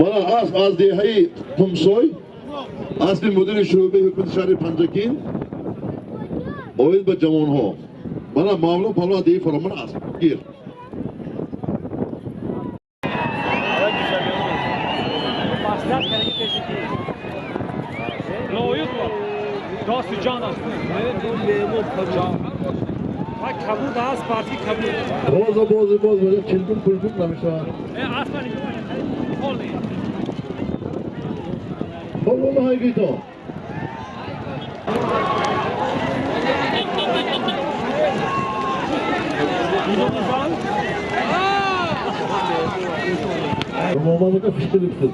Мана асп аз деҳаи Қумсой, аспи мудири шӯъбаи ҳукумати шаҳри Панҷакент оид ба ҷавонҳо. Мана Мавлон палвон деҳаи Фароман асп гир. Роза бози боз боз чилгун пулгун намешавад. Палвон ҳайгито. Мамака фишкилибсиз.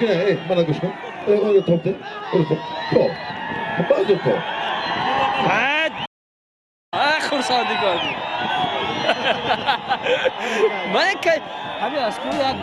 Кун, мана гӯш кун, топ топ базур топ. Хурсандӣ кардӣ. Ман ҳамин аз ку як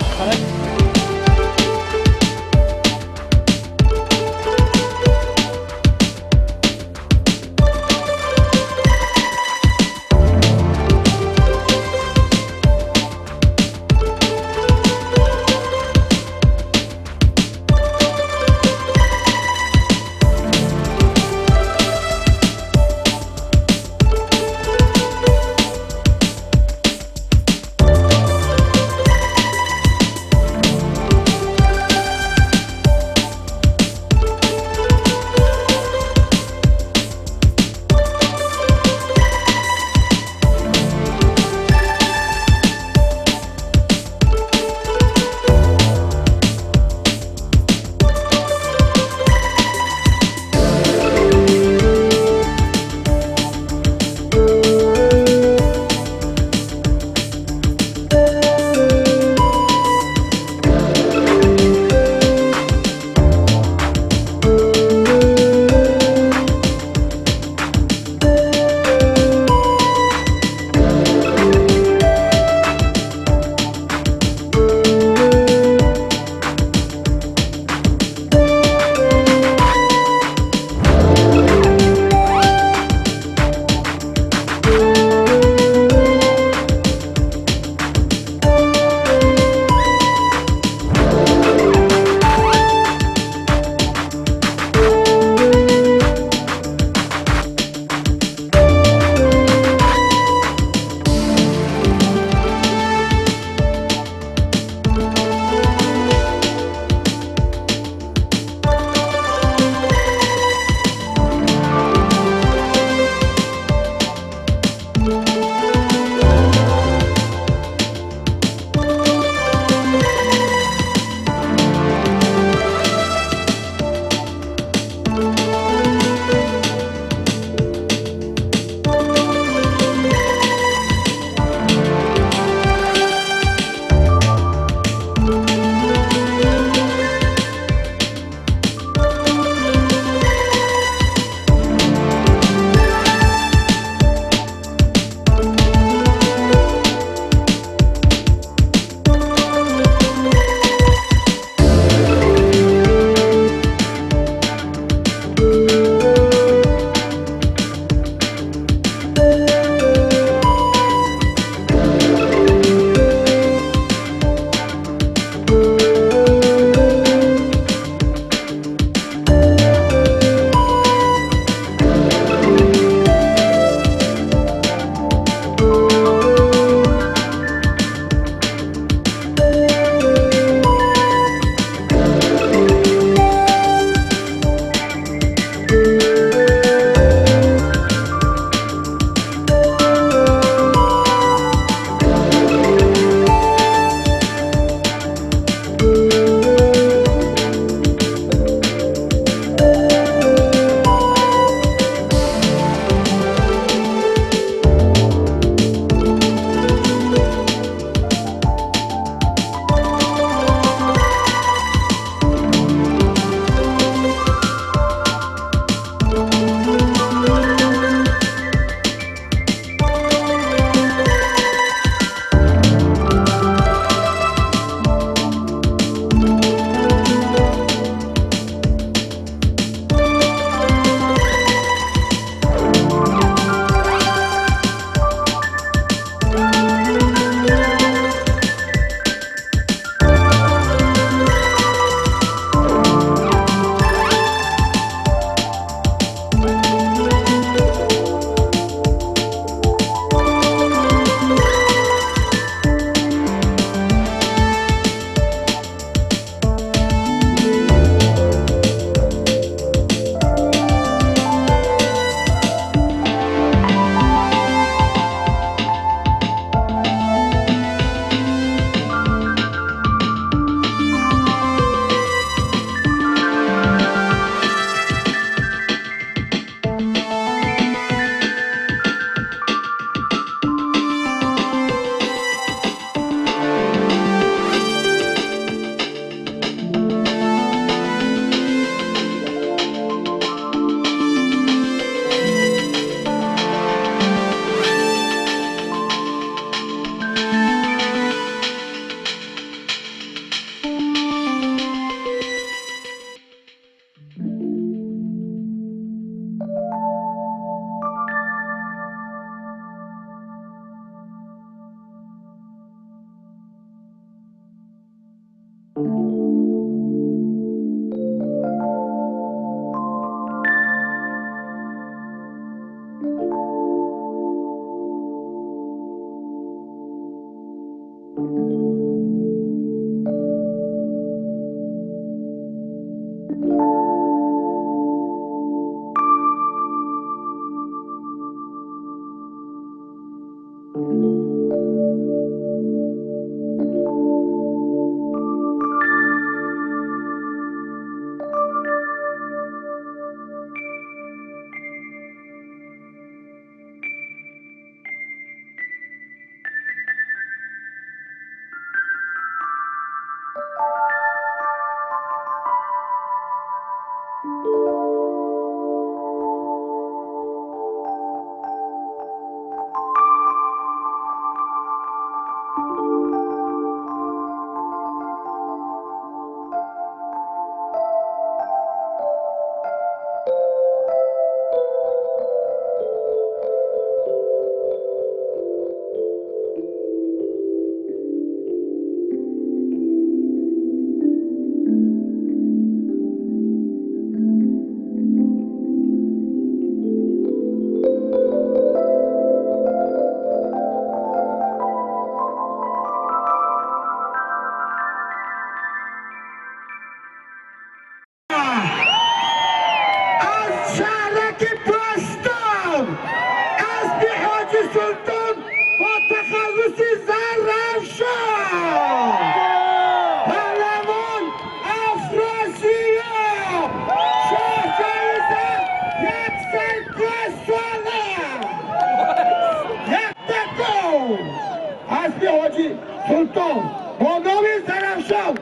Султон бо номи Зарафшон,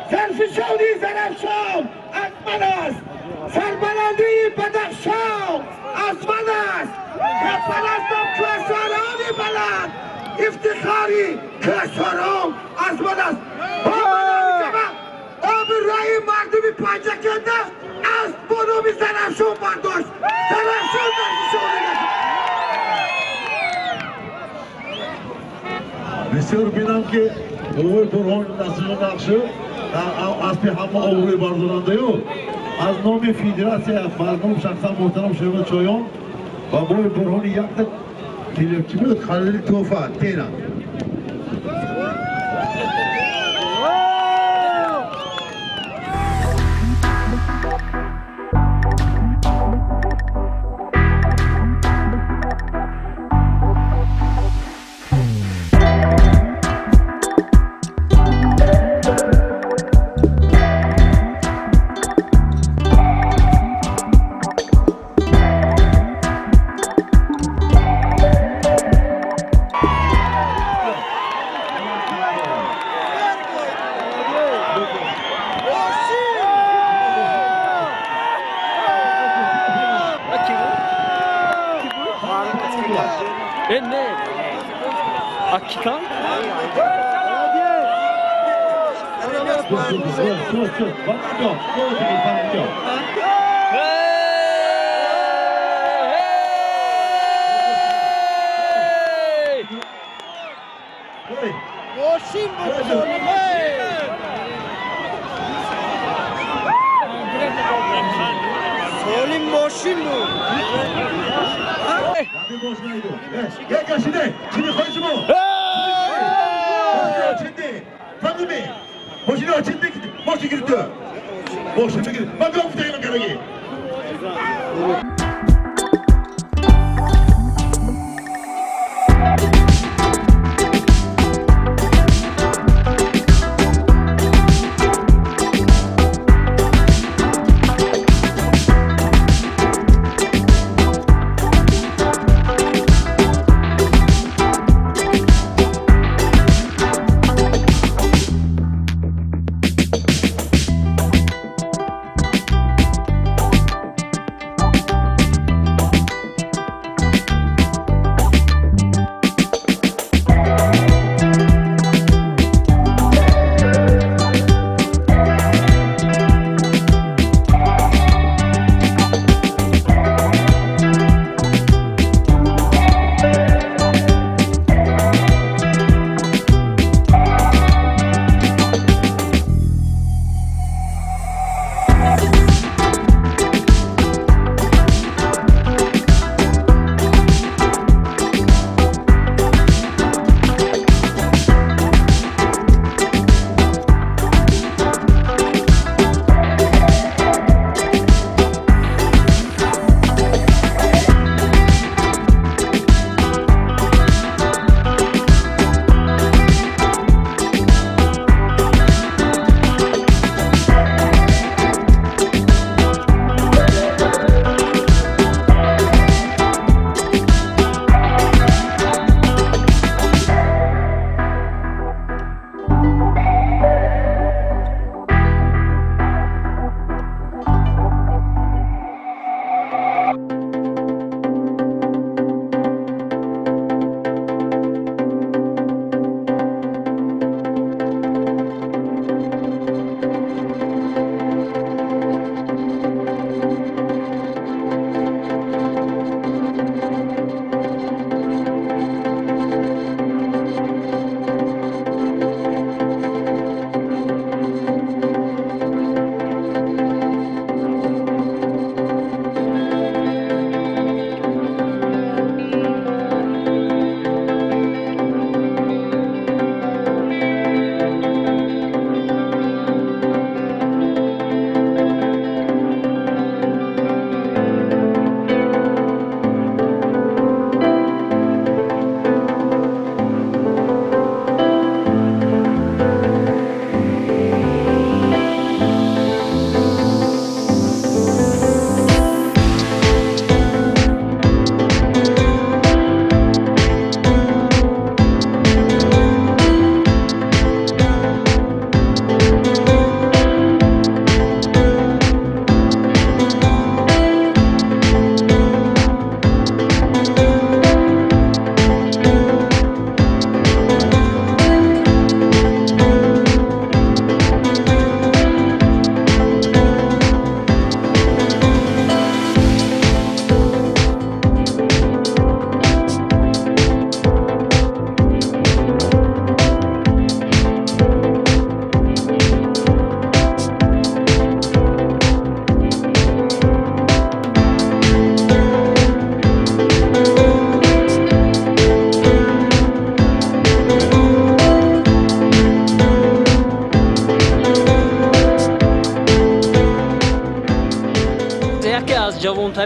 сарфишони Зарафшон аз ман аст, сарбаландии Бадахшон аз ман аст, парастам кӯҳсорони баланд, ифтихори кӯҳсорон аз ман аст. Бо обрӯи мардуми Панҷакента аз бо номи Зарафшон бардошт. Зарафшон сарфишони. Бисёр бинам, ки рӯи Бурҳон Насири Нақшу аспи ҳама обрӯи бардорандаю аз номи федератсия ва аз номи шахсан муҳтарам Шерват Чоён ва бои Бурҳони якта чӣ буд, халили тӯҳфа тена. Не, Акикан? Солим мошин буд.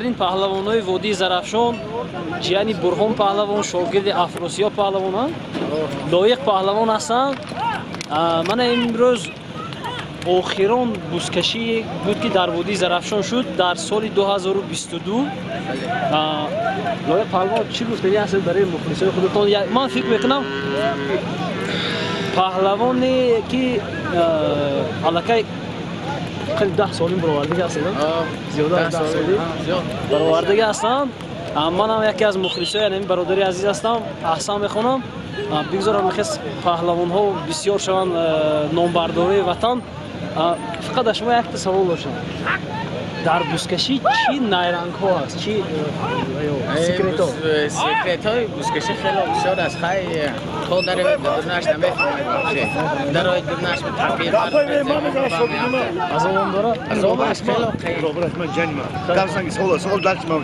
Беҳтарин паҳлавонҳои водии Зарафшон, ҷияни Бурҳон паҳлавон, шогирди Афросиёб паҳлавон, Лоиқ паҳлавон ҳастанд. Мана имрӯз охирон бузкашӣ буд, ки дар водии Зарафшон шуд дар соли 2022. Лоиқ паҳлавон, чӣ гуфтанӣ ҳастед барои мухлисои худатон? Ман фикр мекунам, паҳлавоне ки аллакай хеле 10 солин баровардагӣ ҳастед, зиёда аз 10 соли баровардагӣ ҳастанд. Манам яке аз мухлисои ҳамин бародари азиз ҳастам, аҳсан мехонам. Бигзорам мехест паҳлавонҳо бисёр шаванд, номбардории ватан. Фақат аз шумо якта савол доштам: дар бузкашӣ чӣ найрангҳо ҳаст, чӣ секретҳо? Секретҳои бузкашӣ хеле бисёр аст. Хай, то дарои дурнаш намефаҳмед вообще. Дарои дурнаш тақир. Азобам дорад? Азобаш хеле қиин. Ман ҷанима гапзанги савол, савол дарчи ман.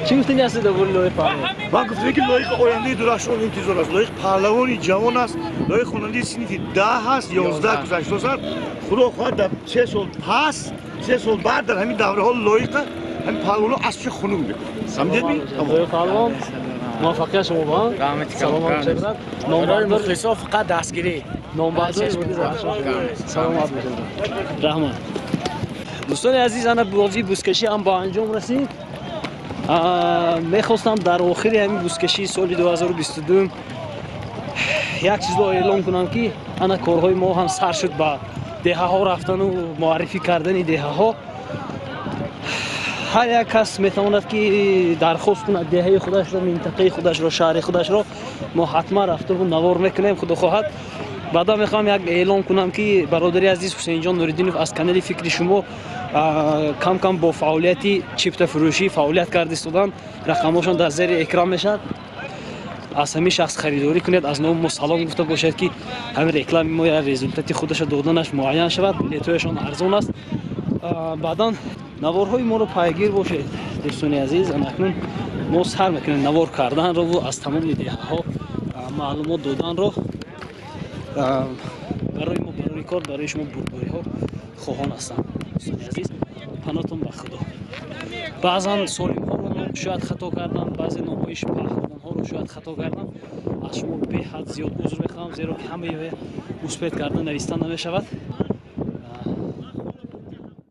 Чӣ гуфтани ҳастед дар бораи Лоиқ паҳлавон? Ман гуфтам, ки Лоиқ ояндаи Дурахшон интизор аст. Лоиқ паҳлавони ҷавон аст. Лоиқ хонандаи синфи 10 ҳаст, 11 гузаштааст. Худо хоҳад, дар 3 сол пас, 3 сол баъд дар ҳамин давраҳо Лоиқа ҳамин паҳлавонро асбши хунук мекунад. Фаҳмидедми? Лоиқ паҳлавон, муваффақият шумо ба саломат бошед. Барои мухлисо фақат дастгирӣ. Номбардори водии Зарафшон, саломат бошед, раҳмат. Дӯстони азиз, ана бозии бузкашӣ ҳам ба анҷом расид. Мехостам дар охири ҳамин бузкашии соли 2022 як чизро эълон кунам, ки ана корҳои мо ҳам сар шуд ба деҳаҳо рафтану муаррифӣ кардани деҳаҳо. Ҳар як кас метавонад, ки дархост кунад деҳаи худашро, минтақаи худашро, шаҳри худашро. Мо ҳатман рафтаву навор мекунем, худо хоҳад. Баъдан мехоҳам як эълон кунам, ки бародари азиз Ҳусейнҷон Нуриддинов аз канали «Фикри шумо» кам кам бо фаъолияти чиптафурӯшӣ фаъолият карда истоданд. Рақамҳошон дар зери экран мешавад. Аз ҳамин шахс харидорӣ кунед, аз номи мо салом гуфта бошед, ки ҳамин реклами мо як результати худаша доданаш муайян шавад. Билетҳояшон арзон аст. Баъдан наворҳои моро пайгир бошед, дӯстони азиз. Анакнун мо сар мекунем навор карданро аз тамоми деҳаҳо маълумот доданро. Барои мо барори кор, барои шумо бурдбориҳо хоҳон ҳастам. Дӯстони азиз, панотон ба Худо. Баъзан солимҳоро шояд хато кардам, баъзе номҳои паҳлавонҳоро шояд хато кардам. Аз шумо беҳад зиёд узр мехоҳам, зеро ки ҳамаи успеть кардан, навистан намешавад.